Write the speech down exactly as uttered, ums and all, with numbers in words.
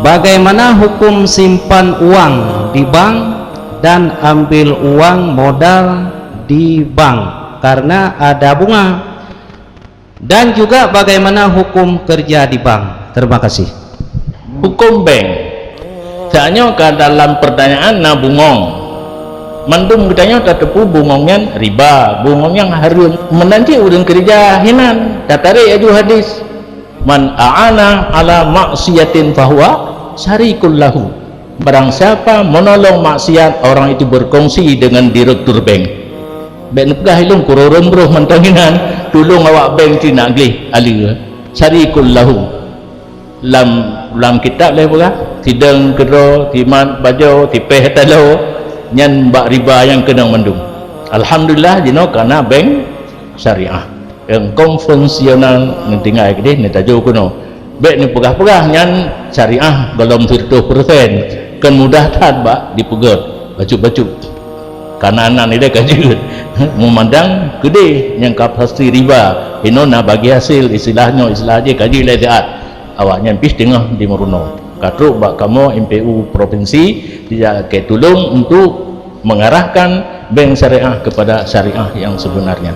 Bagaimana hukum simpan uang di bank dan ambil uang modal di bank karena ada bunga? Dan juga bagaimana hukum kerja di bank? Terima kasih. Hukum bank. Tanyoe ka dalam pertanyaan na bungong. Mandum geutanyoe tateupeue bungong nyan riba, bungong nyan hareuem. Meunan cit ureuëng keureuja hinan, tatarek aju hadis. Man a'ana ala maksiyatin fahuwa syarikul lahu. Barang siapa menolong maksiat, orang itu berkongsi dengan direktur bank. Bék neupeugah ilong kureueng broh mantong inan, tulông awak bank cit nak gleh aleue. Syarikul lahu. Lam lam kitab lé peugah, sidang keudroe, timat bajo, tipeh talo, nyan bak riba nyang keunong mandum. Alhamdulillah jinoe kana bank syariah. Nyang konvensional neutinggai keudeh neutajô keunoe. Bék neupeugah-peugah nyan syariah golom sireutoh persen. Kan mudah that bak dipeugét bacut-bacut. Kana nan ilée ka jeuet. Meumandang keudeh nyang ka pasti riba. Inoe na bagi hasil istilah nyoe istilah jih ka jeuet lé siat. Awaknyan pih teungoh di meurunoe. Ka trok bak kamoe M P U provinsi dijak keu tulông untuk mengarahkan bank syariah kepada syariah yang sebenarnya.